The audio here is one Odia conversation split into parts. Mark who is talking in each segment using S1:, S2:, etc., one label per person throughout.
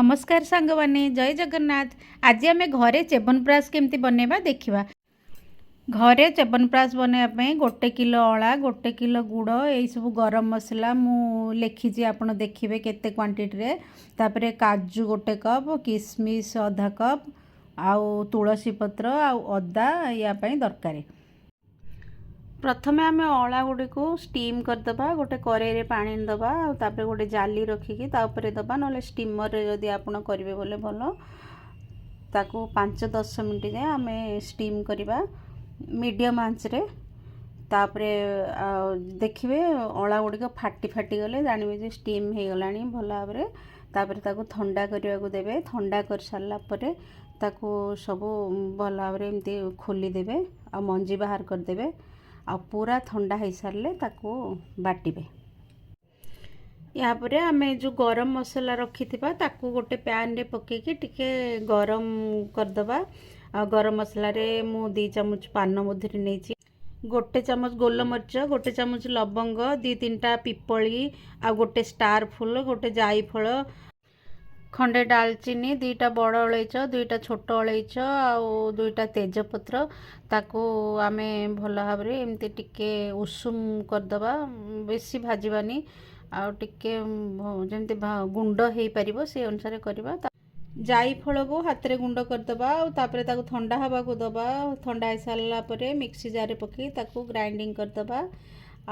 S1: ନମସ୍କାର ସାଙ୍ଗମାନେ, ଜୟ ଜଗନ୍ନାଥ। ଆଜି ଆମେ ଘରେ ଚ୍ୟବନପ୍ରାଶ କେମିତି ବନେଇବା ଦେଖିବା। ଘରେ ଚ୍ୟବନପ୍ରାଶ ବନେଇବା ପାଇଁ 1 କିଲୋ ଅଁଳା, 1 କିଲୋ ଗୁଡ଼, ଏଇସବୁ ଗରମ ମସଲା ମୁଁ ଲେଖିଛି, ଆପଣ ଦେଖିବେ କେତେ କ୍ୱାଣ୍ଟିଟିରେ। ତାପରେ କାଜୁ 1 କପ୍, କିସମିସ୍ ଅଧା କପ୍, ଆଉ ତୁଳସୀ ପତ୍ର ଆଉ ଅଦା ୟା ପାଇଁ ଦରକାର। ପ୍ରଥମେ ଆମେ ଅଁଳା ଗୁଡ଼ିକୁ ଷ୍ଟିମ୍ କରିଦେବା। ଗୋଟେ କରେଇରେ ପାଣି ଦେବା ଆଉ ତାପରେ ଗୋଟେ ଜାଲି ରଖିକି ତା ଉପରେ ଦେବା, ନହେଲେ ଷ୍ଟିମରରେ ଯଦି ଆପଣ କରିବେ ବୋଲେ ଭଲ। ତାକୁ 5-10 ମିନିଟ୍ ଯାଏଁ ଆମେ ଷ୍ଟିମ୍ କରିବା ମିଡ଼ିୟମ୍ ଆଞ୍ଚରେ। ତାପରେ ଦେଖିବେ, ଅଁଳା ଗୁଡ଼ିକ ଫାଟି ଫାଟି ଗଲେ ଜାଣିବେ ଯେ ଷ୍ଟିମ୍ ହେଇଗଲାଣି ଭଲ ଭାବରେ। ତାପରେ ତାକୁ ଥଣ୍ଡା କରିବାକୁ ଦେବେ। ଥଣ୍ଡା କରିସାରିଲା ପରେ ତାକୁ ସବୁ ଭଲ ଭାବରେ ଏମିତି ଖୋଲିଦେବେ ଆଉ ମଞ୍ଜି ବାହାର କରିଦେବେ। ଆଉ ପୁରା ଥଣ୍ଡା ହେଇସାରିଲେ ତାକୁ ବାଟିବେ। ଏହାପରେ ଆମେ ଯେଉଁ ଗରମ ମସଲା ରଖିଥିବା, ତାକୁ ଗୋଟେ ପ୍ୟାନ୍ରେ ପକାଇକି ଟିକେ ଗରମ କରିଦେବା। ଆଉ ଗରମ ମସଲାରେ ମୁଁ 2 ଚାମଚ ପାନମଧୁରୀ ନେଇଛି, 1 ଚାମଚ ଗୋଲମରିଚ, 1 ଚାମଚ ଲବଙ୍ଗ, ଦୁଇ ତିନିଟା ପିପଳି, ଆଉ ଗୋଟେ ଷ୍ଟାର ଫୁଲ, ଗୋଟେ ଜାଇଫଳ, ଖଣ୍ଡେ ଡାଲଚିନି, ଦୁଇଟା ବଡ଼ ଅଳେଇଚ, ଦୁଇଟା ଛୋଟ ଅଳେଇଚ ଆଉ ଦୁଇଟା ତେଜପତ୍ର। ତାକୁ ଆମେ ଭଲ ଭାବରେ ଏମିତି ଟିକେ ଉଷୁମ କରିଦେବା। ବେଶୀ ଭାଜିବାନି, ଆଉ ଟିକେ ଯେମିତି ଗୁଣ୍ଡ ହେଇପାରିବ ସେ ଅନୁସାରେ କରିବା। ଜାଇଫଳକୁ ହାତରେ ଗୁଣ୍ଡ କରିଦେବା ଆଉ ତାପରେ ତାକୁ ଥଣ୍ଡା ହେବାକୁ ଦେବା। ଥଣ୍ଡା ହେଇସାରିଲା ପରେ ମିକ୍ସି ଜାର୍ରେ ପକାଇ ତାକୁ ଗ୍ରାଇଣ୍ଡିଙ୍ଗ କରିଦେବା।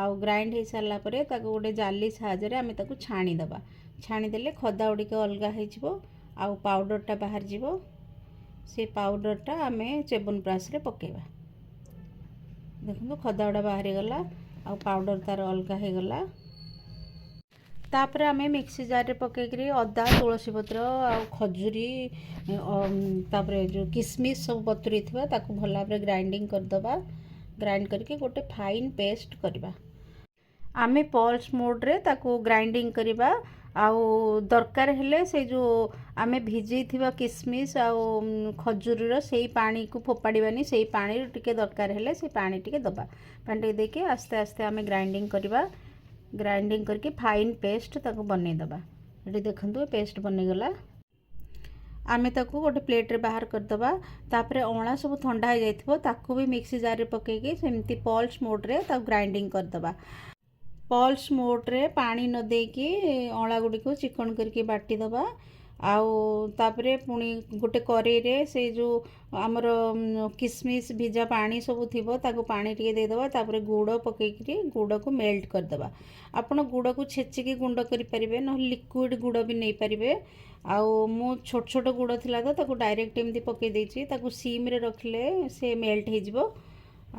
S1: ଆଉ ଗ୍ରାଇଣ୍ଡ ହେଇସାରିଲା ପରେ ତାକୁ ଗୋଟେ ଜାଲି ସାହାଯ୍ୟରେ ଆମେ ତାକୁ ଛାଣିଦେବା। ଛାଣିଦେଲେ ଖଦା ଗୁଡ଼ିକ ଅଲଗା ହେଇଯିବ ଆଉ ପାଉଡ଼ରଟା ବାହାରିଯିବ। ସେ ପାଉଡ଼ରଟା ଆମେ ଚ୍ୟବନପ୍ରାଶରେ ପକାଇବା। ଦେଖନ୍ତୁ, ଖଦା ଗୁଡ଼ା ବାହାରିଗଲା ଆଉ ପାଉଡ଼ର ତା'ର ଅଲଗା ହେଇଗଲା। ତାପରେ ଆମେ ମିକ୍ସି ଜାର୍ରେ ପକାଇକିରି ଅଦା, ତୁଳସୀ ପତ୍ର ଆଉ ଖଜୁରୀ, ତାପରେ ଯେଉଁ କିସମିସ୍ ସବୁ ବତୁରେଇ ଥିବା, ତାକୁ ଭଲ ଭାବରେ ଗ୍ରାଇଣ୍ଡିଙ୍ଗ କରିଦେବା। ଗ୍ରାଇଣ୍ଡ କରିକି ଗୋଟେ ଫାଇନ୍ ପେଷ୍ଟ କରିବା। ଆମେ ପଲ୍ସ ମୋଡ଼୍ରେ ତାକୁ ଗ୍ରାଇଣ୍ଡିଙ୍ଗ କରିବା। ଆଉ ଦରକାର ହେଲେ ସେଇ ଯେଉଁ ଆମେ ଭିଜେଇଥିବା କିସମିସ୍ ଆଉ ଖଜୁରୀର ସେଇ ପାଣିକୁ ଫୋପାଡ଼ିବାନି। ସେଇ ପାଣିରୁ ଟିକେ ଦରକାର ହେଲେ ସେଇ ପାଣି ଟିକେ ଦେବା। ପାଣି ଟିକେ ଦେଇକି ଆସ୍ତେ ଆସ୍ତେ ଆମେ ଗ୍ରାଇଣ୍ଡିଙ୍ଗ କରିବା। ଗ୍ରାଇଣ୍ଡିଙ୍ଗ କରିକି ଫାଇନ୍ ପେଷ୍ଟ ତାକୁ ବନେଇଦେବା। ଏଠି ଦେଖନ୍ତୁ, ପେଷ୍ଟ ବନେଇଗଲା। ଆମେ ତାକୁ ଗୋଟେ ପ୍ଲେଟ୍ରେ ବାହାର କରିଦେବା। ତାପରେ ଅଁଳା ସବୁ ଥଣ୍ଡା ହେଇଯାଇଥିବ, ତାକୁ ବି ମିକ୍ସି ଜାର୍ରେ ପକାଇକି ସେମିତି ପଲ୍ସ ମୋଡ଼୍ରେ ତାକୁ ଗ୍ରାଇଣ୍ଡିଙ୍ଗ କରିଦେବା। ପଲ୍ସ ମୋଡ଼୍ରେ ପାଣି ନ ଦେଇକି ଅଁଳା ଗୁଡ଼ିକୁ ଚିକଣ କରିକି ବାଟିଦେବା। ଆଉ ତାପରେ ପୁଣି ଗୋଟେ କରେଇରେ ସେଇ ଯେଉଁ ଆମର କିସମିସ୍ ଭିଜା ପାଣି ସବୁ ଥିବ, ତାକୁ ପାଣି ଟିକେ ଦେଇଦେବା। ତାପରେ ଗୁଡ଼ ପକାଇକିରି ଗୁଡ଼କୁ ମେଲ୍ଟ କରିଦେବା। ଆପଣ ଗୁଡ଼କୁ ଛେଚିକି ଗୁଣ୍ଡ କରିପାରିବେ, ନହେଲେ ଲିକ୍ୱିଡ଼ ଗୁଡ଼ ବି ନେଇପାରିବେ। ଆଉ ମୁଁ ଛୋଟ ଛୋଟ ଗୁଡ଼ ଥିଲା ତ ତାକୁ ଡାଇରେକ୍ଟ ଏମିତି ପକାଇ ଦେଇଛି। ତାକୁ ସିମ୍ରେ ରଖିଲେ ସେ ମେଲ୍ଟ ହେଇଯିବ।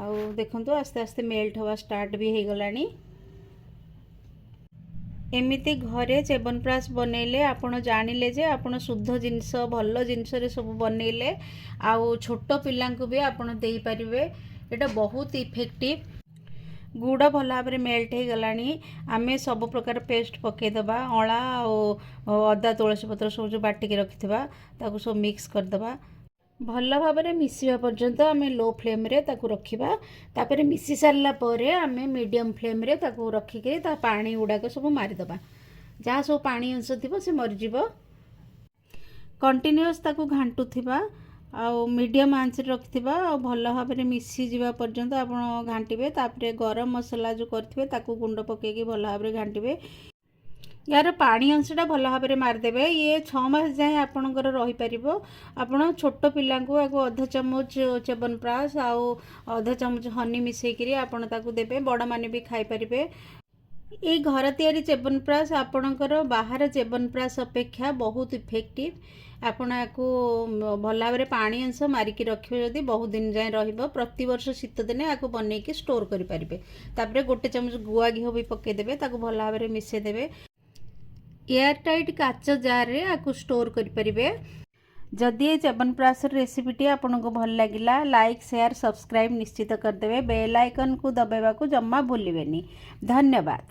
S1: ଆଉ ଦେଖନ୍ତୁ, ଆସ୍ତେ ଆସ୍ତେ ମେଲ୍ଟ ହେବା ଷ୍ଟାର୍ଟ ବି ହେଇଗଲାଣି। ଏମିତି ଘରେ ଚ୍ୟବନପ୍ରାଶ ବନେଇଲେ ଆପଣ ଜାଣିଲେ ଯେ ଆପଣ ଶୁଦ୍ଧ ଜିନିଷ, ଭଲ ଜିନିଷରେ ସବୁ ବନେଇଲେ। ଆଉ ଛୋଟ ପିଲାଙ୍କୁ ବି ଆପଣ ଦେଇପାରିବେ। ଏଇଟା ବହୁତ ଇଫେକ୍ଟିଭ୍। ଗୁଡ଼ ଭଲ ଭାବରେ ମେଲ୍ଟ ହେଇଗଲାଣି। ଆମେ ସବୁ ପ୍ରକାର ପେଷ୍ଟ ପକାଇଦେବା। ଅଁଳା ଆଉ ଅଦା, ତୁଳସୀ ପତ୍ର ସବୁ ଯେଉଁ ବାଟିକି ରଖିଥିବା, ତାକୁ ସବୁ ମିକ୍ସ କରିଦେବା। ଭଲ ଭାବରେ ମିଶିବା ପର୍ଯ୍ୟନ୍ତ ଆମେ ଲୋ ଫ୍ଲେମ୍ରେ ତାକୁ ରଖିବା। ତାପରେ ମିଶି ସାରିଲା ପରେ ଆମେ ମିଡ଼ିୟମ୍ ଫ୍ଲେମ୍ରେ ତାକୁ ରଖିକି ତା ପାଣି ଗୁଡ଼ାକ ସବୁ ମାରିଦେବା। ଯାହା ସବୁ ପାଣି ଅଂଶ ଥିବ, ସେ ମରିଯିବ। କଣ୍ଟିନ୍ୟୁଅସ୍ ତାକୁ ଘାଣ୍ଟୁଥିବା ଆଉ ମିଡ଼ିୟମ୍ ଆଞ୍ଚରେ ରଖିଥିବା। ଆଉ ଭଲ ଭାବରେ ମିଶିଯିବା ପର୍ଯ୍ୟନ୍ତ ଆପଣ ଘାଣ୍ଟିବେ। ତାପରେ ଗରମ ମସଲା ଯେଉଁ କରିଥିବେ, ତାକୁ ଗୁଣ୍ଡ ପକାଇକି ଭଲ ଭାବରେ ଘାଣ୍ଟିବେ। ୟାର ପାଣି ଅଂଶଟା ଭଲ ଭାବରେ ମାରିଦେବେ। ଇଏ 6 ମାସ ଯାଏଁ ଆପଣଙ୍କର ରହିପାରିବ। ଆପଣ ଛୋଟ ପିଲାଙ୍କୁ ଆକୁ ଅଧ ଚାମଚ ଚ୍ୟବନପ୍ରାଶ ଆଉ ଅଧ ଚାମଚ ହନି ମିଶାଇକିରି ଆପଣ ତାକୁ ଦେବେ। ବଡ଼ମାନେ ବି ଖାଇପାରିବେ। ଏଇ ଘର ତିଆରି ଚ୍ୟବନପ୍ରାଶ ଆପଣଙ୍କର ବାହାର ଚ୍ୟବନପ୍ରାଶ ଅପେକ୍ଷା ବହୁତ ଇଫେକ୍ଟିଭ୍। ଆପଣ ୟାକୁ ଭଲ ଭାବରେ ପାଣି ଅଂଶ ମାରିକି ରଖିବେ ଯଦି, ବହୁତ ଦିନ ଯାଏଁ ରହିବ। ପ୍ରତିବର୍ଷ ଶୀତ ଦିନେ ୟାକୁ ବନେଇକି ଷ୍ଟୋର୍ କରିପାରିବେ। ତାପରେ 1 ଚାମଚ ଗୁଆ ଘିଅ ବି ପକାଇଦେବେ। ତାକୁ ଭଲ ଭାବରେ ମିଶାଇ ଦେବେ। ଏୟାର ଟାଇଟ୍ କାଚ ଜାର୍ରେ ୟାକୁ ଷ୍ଟୋର୍ କରିପାରିବେ। ଯଦି ଏ ଚ୍ୟବନପ୍ରାଶର ରେସିପିଟି ଆପଣଙ୍କୁ ଭଲ ଲାଗିଲା, ଲାଇକ୍, ସେୟାର, ସବସ୍କ୍ରାଇବ୍ ନିଶ୍ଚିତ କରିଦେବେ। ବେଲ୍ ଆଇକନ୍କୁ ଦବାଇବାକୁ ଜମା ଭୁଲିବେନି। ଧନ୍ୟବାଦ।